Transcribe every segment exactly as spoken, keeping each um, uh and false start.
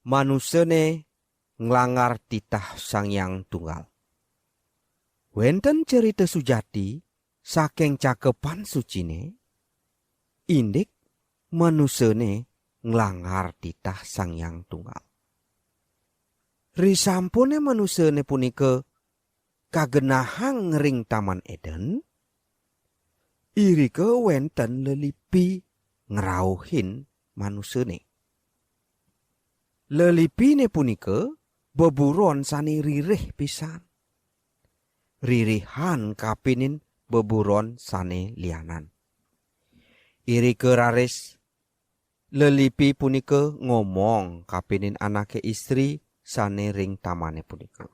Manusane nglanggar titah Sang Hyang Tunggal. Wenten cerita sujati saking Cakepan Sucine, indik manusane nglanggar titah Sang Hyang Tunggal. Risampune manusane punika kagenahang ring Taman Eden, irika wenten lelipi ngrauhin manusane. Lelipine punika beburon sane ririh pisan. Ririhan kapining beburon sane lianan. Irika raris lelipi punika ngomong kapining anake istri sane ring tamane punika.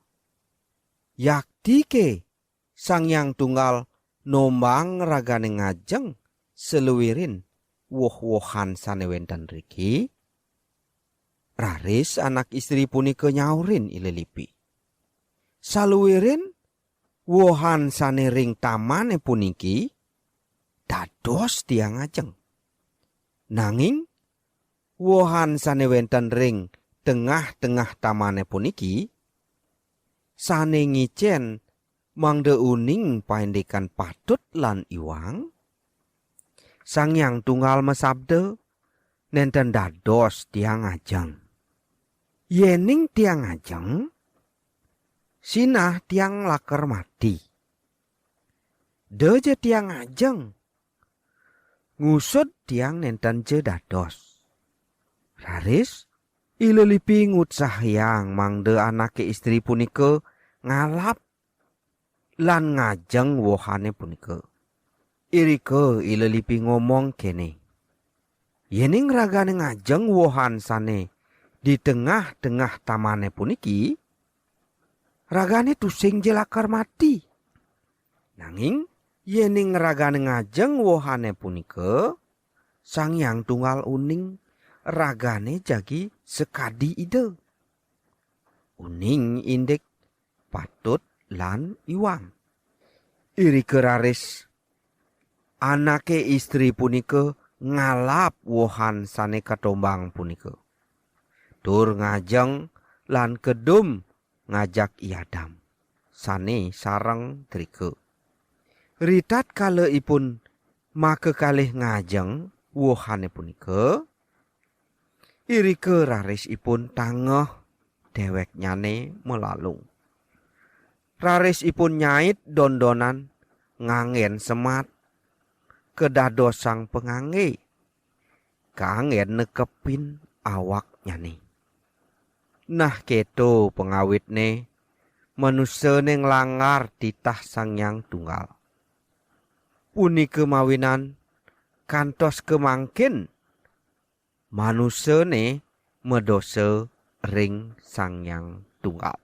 Yaktike Sang Hyang Tunggal nombang ragane ngajeng saluirin woh-wohan sane wenten riki? Raris anak istri punika nyaurin i lelipi. Saluirin wohan sane ring tamane puniki, dados tiang ngajeng. Nanging wohan sane wenten ring tengah-tengah tamane puniki, sane ngicen mangda uning paindikan patut lan iwang, Sang Hyang Tunggal masabda, nenten dados tiang ngajeng. Yening tiang ngajeng, sinah tiang lakar mati. Da ja tiang ngajeng, ngusud tiang nenten ja dados. Raris, i lelipi ngutsahayang mangda anake istri punika ngalap lan ngajeng wohane punika. Irika i lelipi ngomong kene, "Yening ragane ngajeng wohan sane di tengah-tengah tamane puniki, ragane tusing ja lakar mati. Nanging yening ragane ngajeng wohane punika, Sang Hyang Tunggal uning, ragane jagi sakadi Ida. Uning indik patut lan iwang." Irika raris anake istri punika ngalap wohan sane katombang punika, tur ngajeng lan kedum ngajak I Adam sane sareng drika. Ritatkala ipun makakalih ngajeng wohane punika, irika raris ipun tangeh deweknyane malalung. Raris ipun nyait dondonan nganggen semat kadadosang pangangge, kanggen nekepin awaknyane. Nah, keto pangawitne manusane nglanggar titah Sang Hyang Tunggal. Punika mawinan kantos kamangkin manusane madosa ring Sang Hyang Tunggal.